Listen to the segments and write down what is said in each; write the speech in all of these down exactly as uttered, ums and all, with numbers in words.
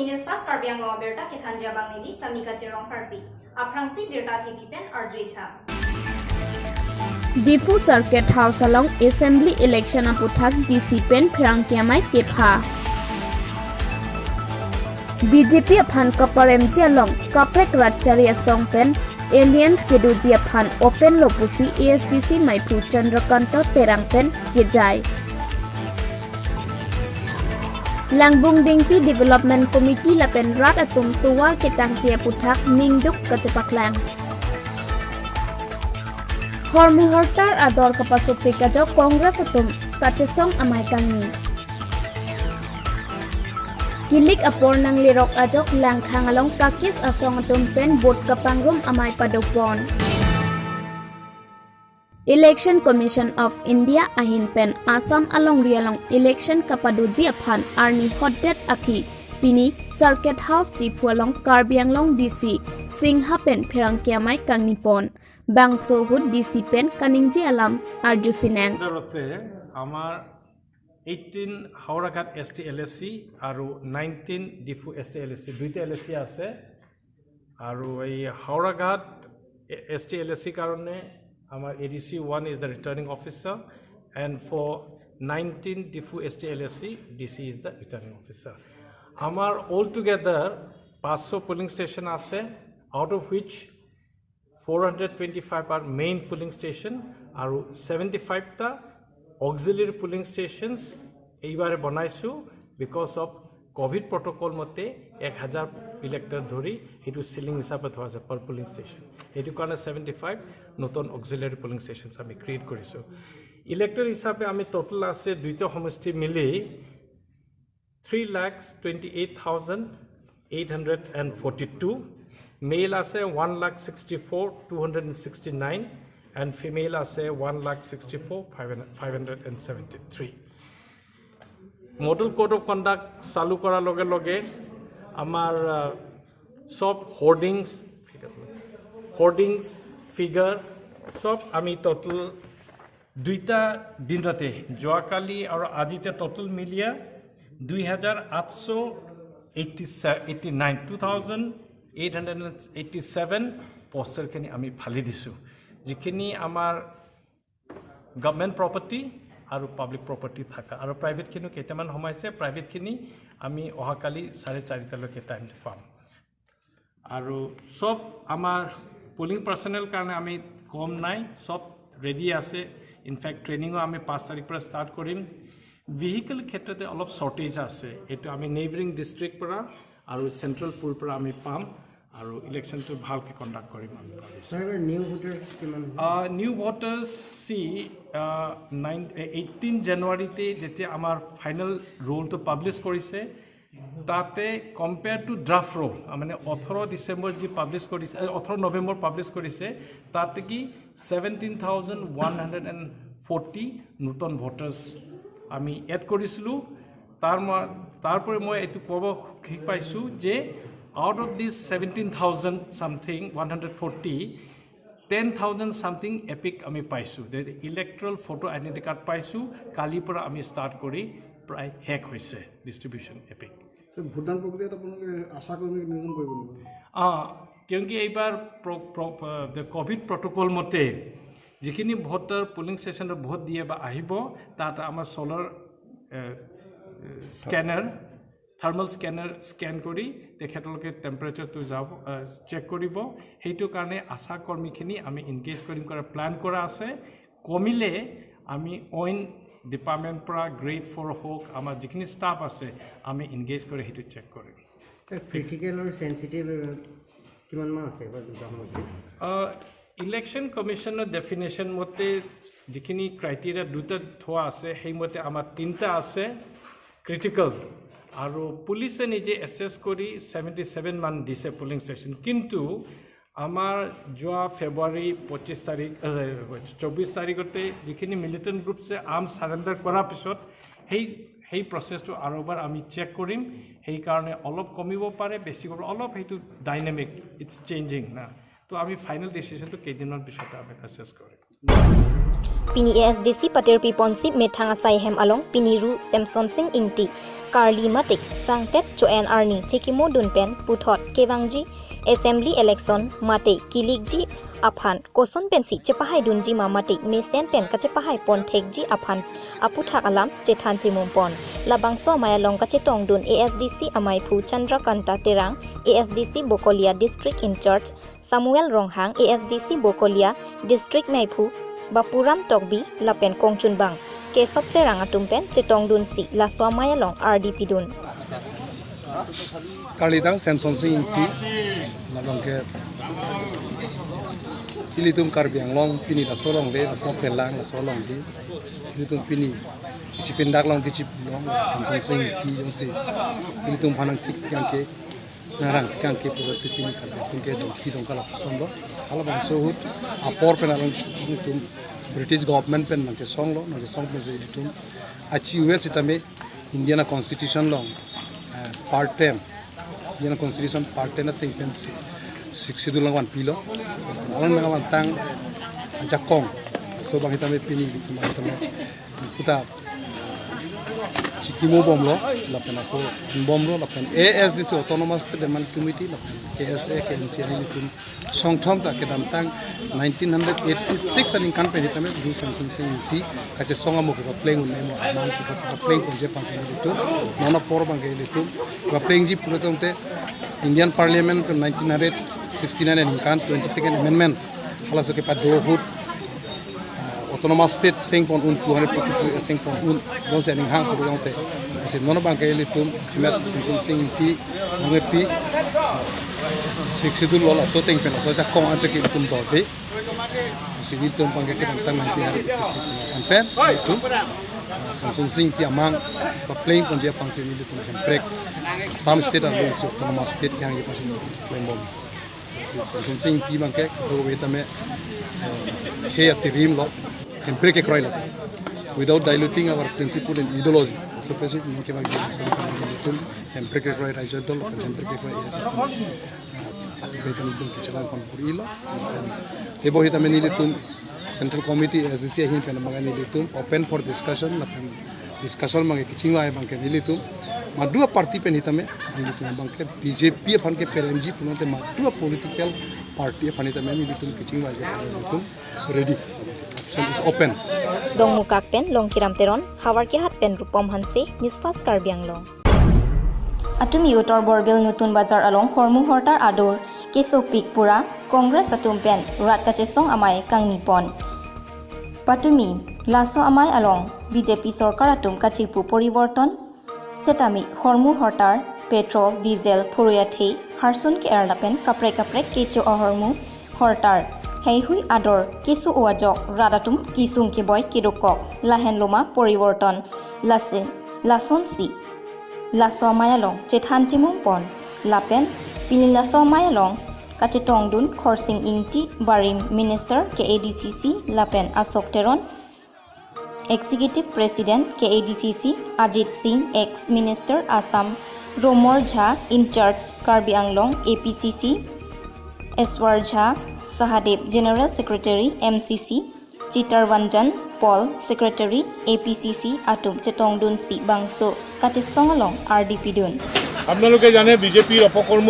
News Fast Karbi Anglong abirta kethanji abang neli Samika Cherong Harpi. Aphrangsi birta thepi pen arju-i tha. Diphu Circuit House along Assembly Election aputhak D C pen pherangke amei kepha. B J P aphan kaparemji along kaprek rat chari asong pen alliance kedoji aphan open lo pusi A S D C meiphu Chandrakanta Terang pen kejai. Langbung Dengpi Development Committee lapen rat atum tovar ketangte aputhak ningduk kachepaklang. Hormu hortar ador kapasopik ajok Congress atum kachesong amei kangni. Kilik apor nanglerok ajok Langkhang along kakis asong atum pen vote kapangrum amei padopon. Election Commission of India ahin pen Assam alongri along election kapadoji aphan arni hotdet aphi pini Circuit House Diphu along Karbi Anglong D C Singha pen pherangke amei kangnipon. Bangso ahut D C pen kaningje alam arjusinang. অর্ডারতে আমাৰ এইটিন হাওৰাঘাট এছ টি এল এ চি আৰু নাইনটিন ডিফু এছ টি এল এ চি, দুইটা এল এ চি আছে। আৰু এই হাওৰাঘাট এছ টি এল এ চি কাৰণে আমাৰ A D C one is the returning officer and for nineteen Diphu S T L A C, D C is the returning officer. আমাৰ অল টুগেডাৰ পাঁচশ পোলিং ষ্টেচন আছে, out of which four hundred twenty-five are main polling station আৰু ছেভেণ্টি ফাইভটা auxiliary polling stations এইবাৰে বনাইছোঁ। Because of covid protocol মতে এক হাজাৰ ইলেক্টৰ ধৰি সেইটো চিলিং হিচাপে থোৱা আছে পাৰ পোলিং ষ্টেচন। সেইটো কাৰণে ছেভেণ্টি ফাইভ নতুন অক্সিলিয়াৰী পোলিং ষ্টেচনছ আমি ক্ৰিয়েট কৰিছোঁ। ইলেক্টৰ হিচাপে আমি টোটেল আছে দুইটা সমষ্টি মিলি three lakhs twenty-eight thousand eight hundred and forty-two, male আছে one lakh sixty-four two hundred and sixty-nine, and female আছে one lakh sixty-four five hundred and seventy-three. Model code of conduct চালু কৰাৰ লগে লগে আমাৰ আহ, চব হৰ্ডিংছ, হৰ্ডিংছ, ফিগাৰ চব আমি টোটেল দুইটা দিনতে, যোৱাকালি আৰু আজিতে টোটেল মিলিয়া দুই হাজাৰ আঠশ eighty eighty nine, two thousand eight hundred eighty seven পোষ্টাৰখিনি আমি ফালি দিছোঁ। যিখিনি আমাৰ গভৰ্ণমেণ্ট প্ৰপাৰ্টি আৰু পাব্লিক প্ৰপাৰ্টি থকা আৰু প্ৰাইভেটখিনিও কেইটামান সোমাইছে। প্ৰাইভেটখিনি আমি অহাকালি চাৰে চাৰিটালৈকে টাইম পাম। আৰু চব আমাৰ পলিং পাৰ্চনেল কাৰণে আমি কম নাই, চব ৰেডি আছে। ইনফেক্ট ট্ৰেইনিঙো আমি পাঁচ তাৰিখ পৰা ষ্টাৰ্ট কৰিম। ভেহিকল ক্ষেত্ৰতে অলপ শ্বৰ্টেজ আছে, এইটো আমি নেইবাৰিং ডিষ্ট্ৰিক্ট পৰা আৰু চেণ্ট্ৰেল পুল পৰা আমি পাম আৰু ইলেকশ্যনটো ভালকৈ কণ্ডাক্ট কৰিম আমি ভাবিছোঁ। ছাৰ, নিউ ভোটাৰ্ছ কিমান? নিউ ভোটাৰ্ছ চি নাইন এইটিন জানুৱাৰীতে যেতিয়া আমাৰ ফাইনেল ৰোলটো পাব্লিছ কৰিছে, তাতে কম্পেয়াৰ টু ড্ৰাফ্ট ৰোল, মানে ওঠৰ ডিচেম্বৰ যি পাব্লিছ কৰিছে, এ, ওঠৰ নৱেম্বৰ পাব্লিছ কৰিছে, তাতে কি seventeen thousand one hundred and forty নতুন ভোটাৰ্ছ আমি এড কৰিছিলোঁ। তাৰ মই, তাৰ পৰা মই এইটো ক'ব শিক পাইছোঁ যে out of this seventeen thousand something one hundred forty, ten thousand something epic আমি পাইছোঁ, ইলেক্টৰেল ফটো আইডেণ্টি কাৰ্ড পাইছোঁ। কালিৰ পৰা আমি ষ্টাৰ্ট কৰি প্ৰায় শেষ হৈছে ডিষ্ট্ৰিবিউশ্যন এপিক। ছাৰ, ভোটদান প্ৰক্ৰিয়াত আপোনালোকে আশা কৰ্মী নিয়োজন কৰিব নেকি? কিয়কি এইবাৰ দ্য কভিড প্ৰট'কল মতে যিখিনি ভোটাৰ পলিং ষ্টেচনত ভোট দিয়ে বা আহিব, তাত আমাৰ solar scanner, thermal scanner scan কৰি তেখেতলোকে টেম্পাৰেচাৰটো যাব, চেক কৰিব। সেইটো কাৰণে আশা কৰ্মীখিনি আমি এনগেজ কৰিম কৰা প্লেন কৰা আছে। কমিলে আমি অইন ডিপাৰ্টমেণ্ট পৰা গ্ৰেড ফ'ৰ হওক, আমাৰ যিখিনি ষ্টাফ আছে, আমি এনগেজ কৰি সেইটো চেক কৰিম। ছাৰ, ক্ৰিটিকেল আৰু চেঞ্চিটিভ কিমানমান আছে এইবাৰ দুটা সমষ্টিত? ইলেকশ্যন কমিশ্যনৰ ডেফিনেশ্যন মতে যিখিনি ক্ৰাইটেৰিয়া দুটা থোৱা আছে, সেইমতে আমাৰ তিনিটা আছে ক্ৰিটিকেল, আৰু পুলিচে নিজে এছেছ কৰি ছেভেণ্টি ছেভেন মান দিছে পলিং ষ্টেচন। কিন্তু আমাৰ যোৱা ফেব্ৰুৱাৰী পঁচিছ তাৰিখ, চৌব্বিছ তাৰিখতে যিখিনি মিলিটেণ্ট গ্ৰুপছে আৰ্মছ ছাৰেণ্ডাৰ কৰাৰ পিছত সেই, সেই প্ৰচেছটো আৰু এবাৰ আমি চেক কৰিম। সেইকাৰণে অলপ কমিব পাৰে, বেছি হ'ব, অলপ সেইটো ডাইনামিক, ইটছ চেঞ্জিং না। তো আমি ফাইনেল ডিচিশনটো কেইদিনমান পিছতে আমি এছেছ কৰিম। Pini A S D C patirpi ponsi methang asai hem along pini Ru Semson Sing Ingti, Karli mate sangtet cho-en arni chekimo dun pen puthot kevangji assembly election mate kilikji aphan koson pensi chepahai dunji ma mate mesen pen kachepahai pon thekji aphan aputhak alam chethan chimum pon. Labangso amei along kachetong dun A S D C amei phu Chandrakanta Terang, A S D C Bokolia District in charge Samuel Ronghang, A S D C Bokolia District meiphu Bapuram Tokbi lapen kongchunbang Kesop Terang atum pen chetong dunsi laso amei along ardi pidun. Karlidang Semson Sing Ingti, labang ke ilitum Karbi Anglong pini laso along le, laso phelang, laso along di. Ilitum pini ichipindak long di chip long Semson Sing Ingti jongsi ilitum phanang tik yang ke narang kang ke pura ti pini Karbi atum ke dongki dongka lapuson lo. Halabangso ahut apor pen along ilitum British government pen nangkesong lo, nangkesong pensi ilitum achi U S itame Indian constitution long eh, part ten, Indian constitution part ten ateng pen si- sixth schedule lang vanpilo. Along nang vantang ajakong. So bang itame pini ilitum itame puta chikimo bomlo, lapen ako bomlo, lapen A S D C Autonomous State Development Committee, lapen K S A, K N C ilitum songthom ta kedamtang nineteen eighty-six aningkan pen itame Ru Semson Sing Ingti kachesong amo kepapleng un amo aman kepapleng ponji aphansi ilitum non apor bang ke ilitum kepaplengji pura tongte Indian Parliament pen nineteen sixty-nine aningkan twenty-second amendment halaso kepado ahut ah, Autonomous State seng pon un, two hundred fifty-two seng pon un, jongsi aning hang pura tongte. Asi non bang ke ilitum simet Semson Sing Ingti nangpi sixth schedule lo laso ateng pen laso ajakong anchot ke ilitum dorde. Si ilitum bang ke kedamtang nineteen eighty-six aningkan pen ilitum Semson Sing Ingti amang kepapleng ponji aphansi ilitum hemprek Assam State along si Autonomous State kehang aphansi ilitum klembom. Si Semson Sing Ingti bang ke do we tame eh, he atirim lo, hemprek kekroi lo. Without diluting our principle and ideology. So president mungkin bang ke Semson Sing Ingti hemprek kekroi Raijyo Dol, hemprek kekroi A S P. Betul itu kecelakaan konpur ilo. Hebo hitame nelitum Central Committee A S D C ahin pen bang nelitum open for discussion, lapen discussion bang kechingvai bang ke nelitum madua party pen hitame nelitum bang ke B J P aphan keperenji pulote madua political party aphan hitame nelitum kechingvai ke nelitum ready. Option is open. Dongmukak pen Longkiram Teron, Havarkehat pen Rupom Hanse, News Fast Karbi Anglong. Atumi Uttar Borbil Nutun Bazar along hormu hortar adur kesopik pura Congress atum pen rat kachesong amei kangni pon. Patumi laso amei along B J P sorkar atum kachipu poriborton setame hormu hortar, petrol, diesel, phurui athe, harsun ke-er lapen kaprek kaprek kecho ahormu hortar heihui ador keso-o ajok rat atum kisung keboi kedokok lahenlo ma poriborton, lasi lasonsi laso amei along chethan chimum pon lapen pini laso amei along kachetongdun Khorsing Ingti, barim Minister K A D C C lapen Ashok Teron, Executive President K A D C C, Ajit Singh, ex Minister Assam, Romor Jha, in charge Karbi Anglong A P C C, Eswar Jha, Sahadev, General Secretary M C C, Chitar Vanjan Paul, Secretary A P C C atum chetongdunsi bangso kachesong along ardi pidun. আপোনালোকে জানে বিজেপিৰ অপকৰ্ম,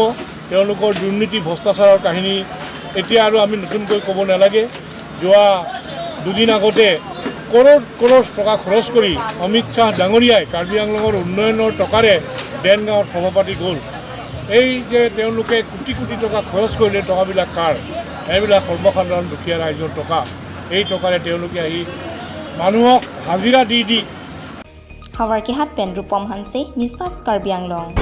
তেওঁলোকৰ দুৰ্নীতি ভ্ৰষ্টাচাৰৰ কাহিনী। এতিয়া আৰু আমি নতুনকৈ ক'ব নালাগে। যোৱা দুদিন আগতে কৰোৰ কৰোৰ টকা খৰচ কৰি অমিত শ্বাহ ডাঙৰীয়াই কাৰ্বি আংলঙৰ উন্নয়নৰ টকাৰে ডেন গাঁৱত সভা পাতি গ'ল। এই যে তেওঁলোকে কোটি কোটি টকা খৰচ কৰিলে, টকাবিলাক কাৰ? এইবিলাক সৰ্বসাধাৰণ দুখীয়া ৰাইজৰ টকা। এই টকাৰে তেওঁলোকে আহি মানুহক হাজিৰা দি দি Havarkehat pen Rupom Hanse, News Fast Karbi Anglong.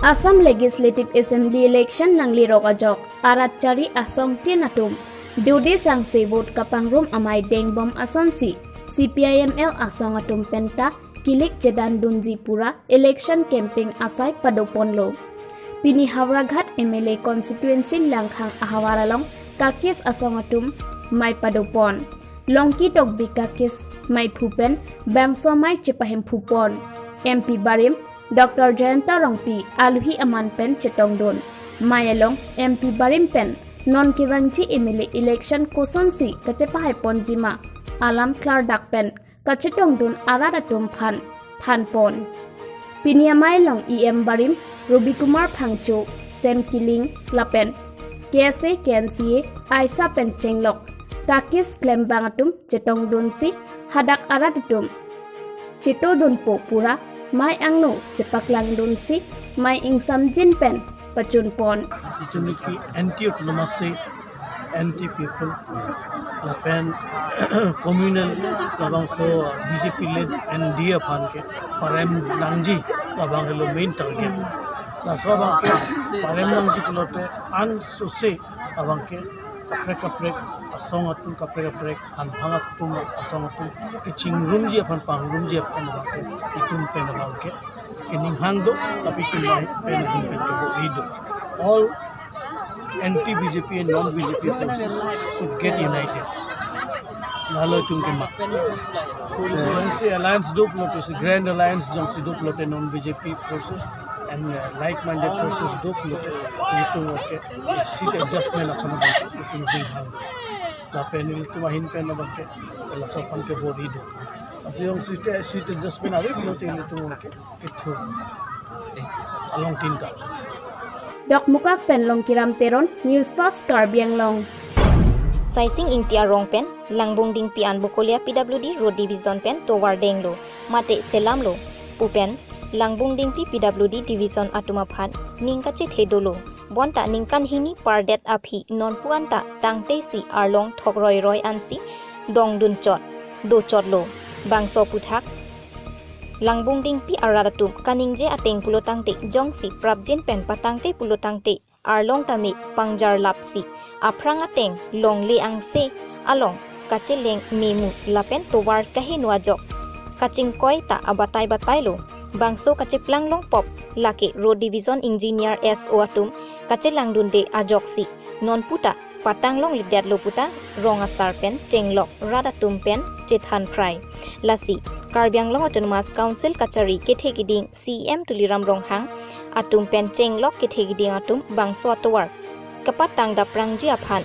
Assam Legislative Assembly election nanglerok ajok arat chari asong tin atum dode sangse vote kapangrum amei dengbom asonsi C P I M L asong atum penta kilik chedan dunji pura election campaign asai padoponlo. Pini Howraghat M L A constituency Langkhang ahavar along kakis asong atum mei padopon. Longki Tokbi kakis meiphu pen bangso mei chepahem phupon. M P barim Doctor Jayanta Rongpi aluhi aman pen chetongdun. Mei along M P barim pen Non kevangji M L A election kosonsi kachepahai ponji ma alam klardak pen kachetongdun arat atum aphan thanpon. Pini amei along E M barim Robi Kumar Phangcho, Sam Killing lapen K S A, K N C A aisa pen chenglok kakis klembang atum chetongdunsi hadak arat atum chetodunpo pura mei angno chepaklangdunsi mei ingsamjin pen pachunpon. Itum ke anti-autonomous state, anti-people, lapen communal, labangso B J P led N D A aphan ke parem nangji, labang helo main target. Laso abang ke parem nangji pulote ansose abang ke kaprek kaprek asong atum, kaprek kaprek anphang atum, asong atum kechingrumji aphan, pangrumji aphan abang ke itum pen abang ke kening hang do, tapi itum pen ahin pen kebo-i do. All anti B J P and non B J P forces should get united. Lalo itum kema. Jongsi alliance do pulote, si grand alliance jongsi do pulote non B J P forces and uh, like-minded forces do pulote, itum ke seat adjustment aphan abang ke itum ding hang. Lapen itum ahin pen abang ke laso aphan kebo-i do. Lasi jongsi seat adjustment ave pulote itum ke kethu along tinta. Dokmoka pen Longkiram Teron, News Fast Karbi Anglong. Saising Ingti arong pen Langbung Dingpi an Bokolia P W D Road Division pen tovar denglo mate selamlo pu pen Langbung Dingpi P W D Division atum aphan ning kachethe dolo. Bonta ningkan hini pardet aphi nonpu anta tangte si arlong thok roi roi ansi dongdun chot do chotlo. Bangso aputhak Langbung Dingpi arat atum kaningje ateng pulo tangte, jongsi prapjin pen patangte pulo tangte, arlong tame pangjar lapsi aphrang ateng longle angse along kacheleng memu lapen tovar kaheno ajok kachingkoi ta abatai batai lo. Bangso kacheplang longpop lake Road Division Engineer S O atum kachelangdunde ajoksi nonpu ta patang longledetlo puta rong asar pen chenglok rat atum pen chethan phrai. Lasi Karbi Anglong Autonomous Council kachari kethe kiding C E M Tuliram Ronghang atum pen chenglok kethe kiding atum bangso atovar kapatang daprangji aphan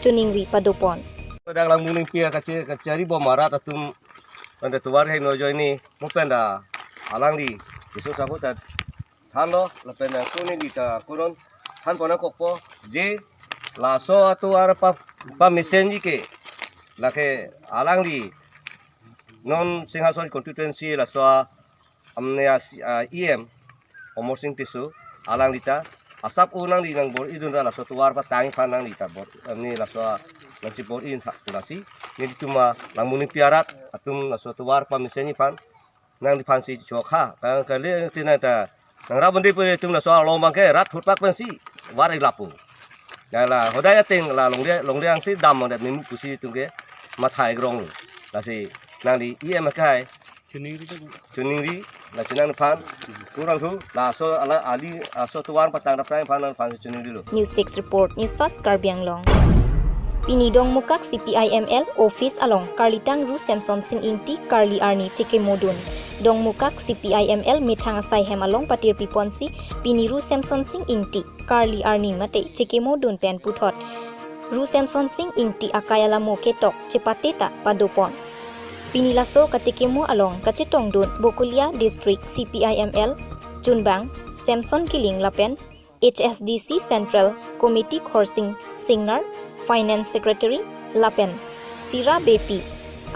choningri padopon. Dak Langbung Dingpi akache kachari bom arat atum pen da tovar heno ajoine mo pen da alangli iso sahu ta thanlo lapen ako neli ta konon thanpon nangkokpo je laso atovar pa, pamesenji ke lake alangli non Singhason constituency laso a, amne a, si- a, E M Amar Sing Tisso alangli ta asap o nangli nangbor-idun ra laso tovar patang aphan nangli ta bor amne laso a nangchibor-i tha lasi nelitum a Langbung Dingpi arat atum laso tovar pamesenji aphan nangliphansi chokha kang kali tina ta nangrap bandi puri itum laso along abang ke rat thutpak pensi var-i lapu. Nala hodai ateng la longle longle angsi dam mangdet memu pusi itum ke mathai grong. Lasi nangli E M akai choningri lasi nangphan kurang thu laso ala ali aso tovar patang daprang aphan nangphan choningrilo. News Desk Report, News Fast Karbi Anglong. Pini Dongmukak C P I M L office along karlitang Ru Semson Sing Ingti karli arni chekemodun. Dongmukak C P I M L methang asai hem along patirpiponsi pini Ru Semson Sing Ingti karli arni mate chekemodun pen puthot Ru Semson Sing Ingti akai alamo ketok chepate ta padopon. Pini laso kachekemo along kachetongdun Bokolia District C P I M L chunbang Semson Killing lapen H S D C Central Committee Khorsing Singnar, Finance Secretary lapen Sira Beypi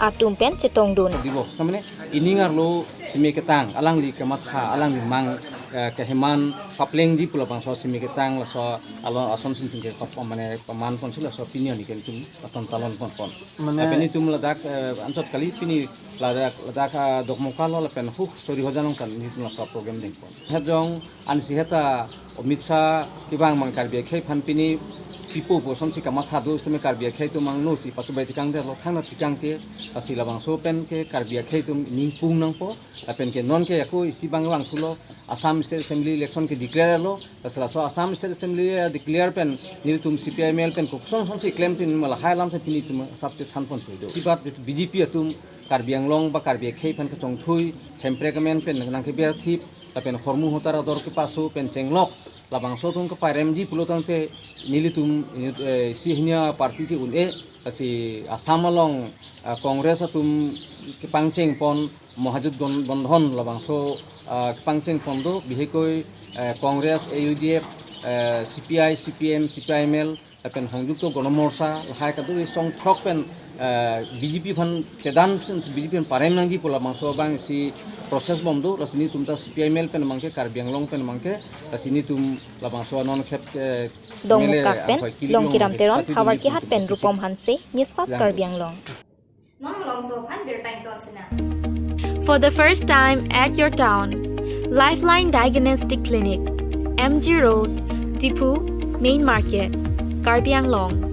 atum pen chetongdun. Dibo, tamane ining arlo simi ketang, alangli kematha, alangli mang eh, keheman paplengji pulo bangso simi ketang laso alon ason sinting ke kop mane paman ponsi laso pini arni ke itum aton talon ponpon. Mane- Tapi itum ladak eh, anchot kali pini ladak ladak ah, Dokmoka lo lapen huh Sori Hoja along tan itum laso program dengpon. Hejong ansi heta Amit Shah kevang mang Karbi akhei aphan pini pipo posonsi kamatha do seme Karbi akhei atum angno si patu bai tikang de lo thang na tikang ke asi labangso pen ke Karbi akhei atum ningpung nangpo lapen ke non ke ako isi bang vangthulo Assam State Assembly election ke declare lo, laso Assam State Assembly declare pen nelitum C P I M L pen koksonsonsi klem tin mala hai alam se pini itum asap chethanpon pudo. Sibat B J P atum Karbi Anglong ba Karbi akhei aphan kachongthui, hemprek amen pen nangkeber thip, lapen hormu hotar ador kepaso pen chenglok Labangso atum keparemji pulo tangte nelitum, eh, isi hini a-party ke un-e, lasi Assam along, ah, Congress atum kepangcheng pon, Mahajut Gon-, Gondhon labangso, ah, kepangcheng pon do, bihekoi, eh, Congress, A U D F, eh, C P I, C P M, C P I M L, lapen Sangyukta Gaon Morcha, lahai kadokave asong throk pen, eh, B J P aphan chedan, B J P aphan parem nangji pu labangso abang isi process bom do, lasi nelitum ta C P I M L pen abangke, Karbi Anglong pen abangke, lasi nelitum labangso anon khep, eh, Dongmukak M L A pen angkhoi Longkiram Teron, Havarkehat pen Rupom Hanse, News Fast Karbi Anglong. Non malomso aphan birta ington sinang. For the first time at your town, Lifeline Diagnostic Clinic, M G Road, Diphu, Main Market, Karbi Anglong.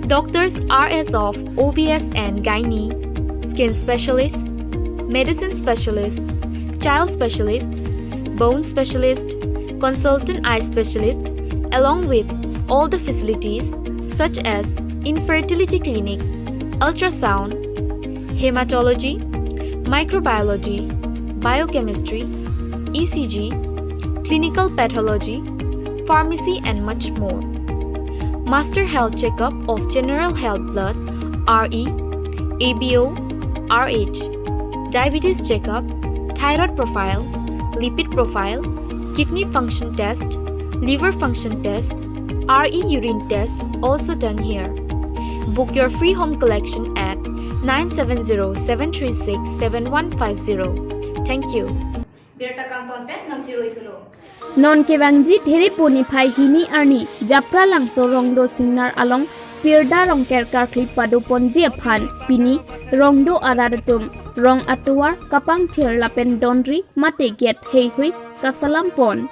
Doctors are as of O B S and Gynae, Skin Specialist, Medicine Specialist, Child Specialist, Bone Specialist, Consultant Eye Specialist, along with all the facilities such as Infertility Clinic, Ultrasound, Hematology, Microbiology, Biochemistry, E C G, Clinical Pathology, Pharmacy and much more. Master Health Checkup of General Health Blood, R E, A B O, R H, Diabetes Checkup, Thyroid Profile, Lipid Profile, Kidney Function Test, Liver Function Test, R E Urine Test also done here. Book your free home collection at nine seven zero seven three six seven one five zero. Thank you. Birta kangton pen nangchiroi thulo. Non kevangji Theripo niphai hini arni Japralangso Rongdo Singnar along Pirda Rongker karkli padoponji aphan pini Rongdo arat atum rong atovar kapangthir lapen donri mate gate heihui kasalam pon.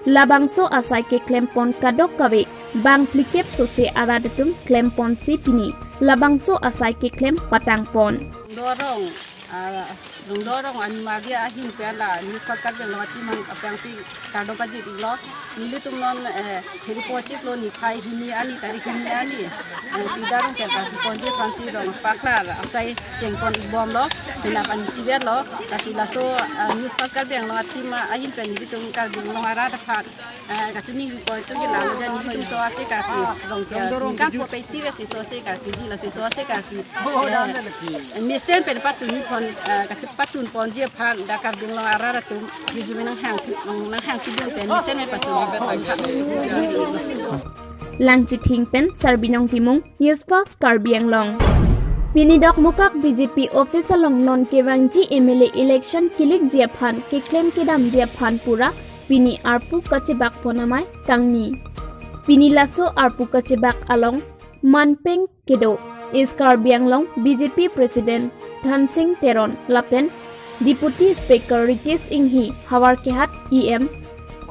Labangso asai keklem pon kadokave bang phlikep sose arat atum klem ponsi pini labangso asai keklem patang pon. Dorong, ah, Rongdo Rong Animaria ahin pen la News Fast Karbi Anglong ateam aphrangsi kardom pajir-iklo. Nelitum non, eh, Theripo chiklo niphai hini arni, tarik hini arni, eh, Pirda Rongker karkli ponji aphansi rong paklar asai chengpon-ik bomlo, penap ani siverlo, lasi laso, eh, News Fast Karbi Anglong ateam ahin pen nelitum Karbi Anglong arat aphan, eh, kachini report ke lalo jan nelitum so ase karkli, rong ke, ningkan po pe ti ke si so ase karkli ji, lasi so ase karkli, eh, mesen pen patun pon, eh, kachepatun ponji aphan dak Karbi Anglong arat atum, jujumi nanghang, nanghang kidun pen mesen pen patun. Langchithing pen Sarbinong Timung, News Fast Karbi Anglong. Pini Dokmokak B J P office along non kevangji M L A election kilikji aphan keklem kedamji aphan pura pini arpu kachebak pon amei kangni. Pini laso arpu kachebak along manpeng kedo East Karbi Anglong B J P President Dhansing Teron lapen Deputy Speaker Ritesh Enghi, Havarkehat E M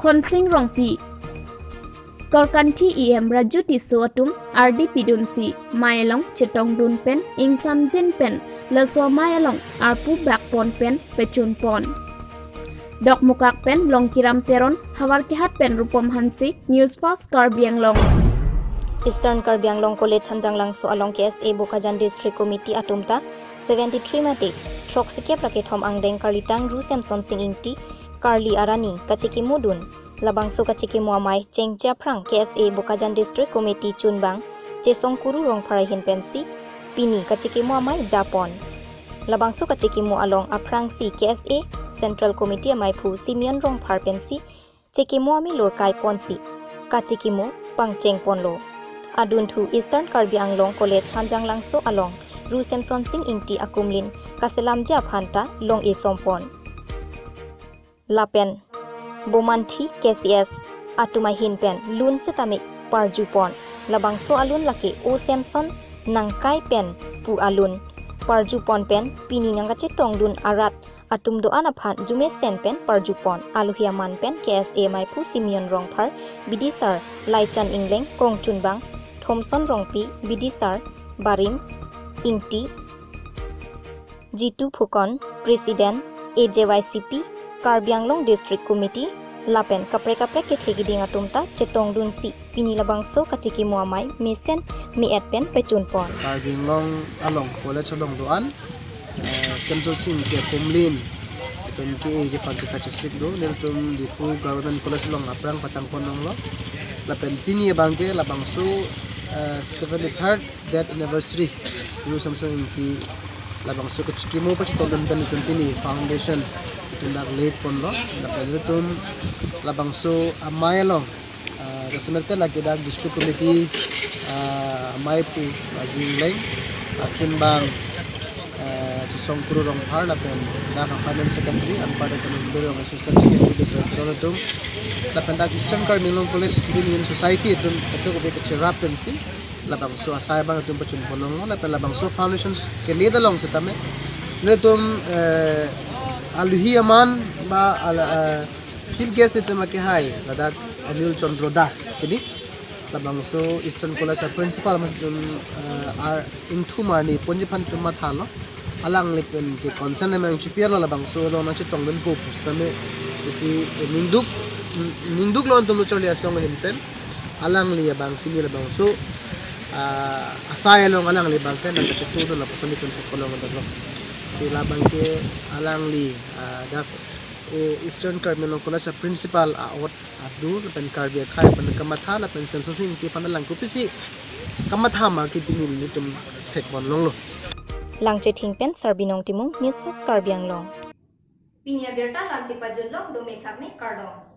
Khonsing Rongpi, Korkanthi E M Raju Tisso atum ardi pidunsi mei along chetongdun pen ingsamjin pen laso mei along arpu bak pon pen pechun pon. Dokmokak pen Longkiram Teron, Havarkehat pen Rupom Hanse, News Fast Karbi Anglong. Eastern Karbi Anglong College Hanjanglangso along K S A Bokajan District Committee atum ta seventy-three mate throksikep ra kethom angdeng karlitang Ru Semsonsing Ingti karli arni kachekimodun. Labangso kachekimo amei chengche aphrang K S A Bokajan District Committee chunbang Chesongkuru Rongphar ahin pensi pini kachekimo amei japon. Labangso kachekimo along aphrangsi K S A Central Committee ameiphu Simeon Rongphar pensi chekimo amei lorkai ponsi kachekimo pangcheng ponlo. Adunthu Eastern Karbi Anglong College Hanjanglangso along Ru Semsonsing Ingti akumlin kaselamji aphan ta long-e sompon. Lapen Bomanthi K C S atum ahin pen lun setame parjupon. Labangso alun lake O Semson nangkai pen pu alun. Parjupon pen pini nangkachetongdun arat atum do-an aphan jumesen pen parjupon. Alohi aman pen K S A ameiphu Simeon Rongphar, bidisar Laichan Engleng, kongchunbang Thomson Rongpi, bidisar Barim Ingti, Jitu Phukon, President A J Y C P, Karbi Anglong District Committee, lapen kaprek kaprek kethe kiding atum ta chetongdunsi pini labangso kachekimo amei mesen me-et pen pechunpon. Karbi Anglong along college along do-an, eh, Semsonsing Ingti akumlin Tum ke-e ji aphan si kachesik do, nelitum Diphu Government College along aphrang patang pon longlo. Lapen pini abang ke labangso, eh, seventy-third death anniversary Guru Samson Ingti labangso kachikimo pachitongdun pen itum pini foundation itum dak lay ponlo. Lapen itum labangso amei along, ah, jasemet pen lake dak district committee, ah, amei pu Raju Ingleng, ah, chunbang, eh, Chesong Kro Rongphar lapen dak finance secretary, anparta Sanjay Rong assistant secretary, Deswendro atum, lapen dak Eastern Karbi Anglong College Student Union Society atum, atum kove kacherap pensi labangso asai abang itum pachun pon longlo, lapen labangso foundation ke-lay along setame nelitum, eh, alohi aman ba ala, eh, chief guest itum akehai ladak Anil Chandra Das, kedi labangso Eastern College a principal amat itum, eh, ar ingthum arni ponji aphan itum mathalo. Alangli pen ke concern amang chipiarlo, labangso along nangchetongdunpo pu setame isi, eh, ningduk, ningduklo atum lo charli asong ahin pen. Alangli abang pini labangso, ah, asai along alangli abang ke nangkachetongdun lapuson itum thek pon longlo. Si labang ke alangli, ah, dak, eh, Eastern Karbi Anglong College a principal a'ot adu lapen Karbi akhei aphan kamatha lapen Samson Ingti aphan alang kopisi kamatha ma ke pini nelitum thek pon longlo. Langchething pen Sarbinong Timung, News Fast Karbi Anglong. Pini abirta la-ansi pajutlo, dome thakme, kardom.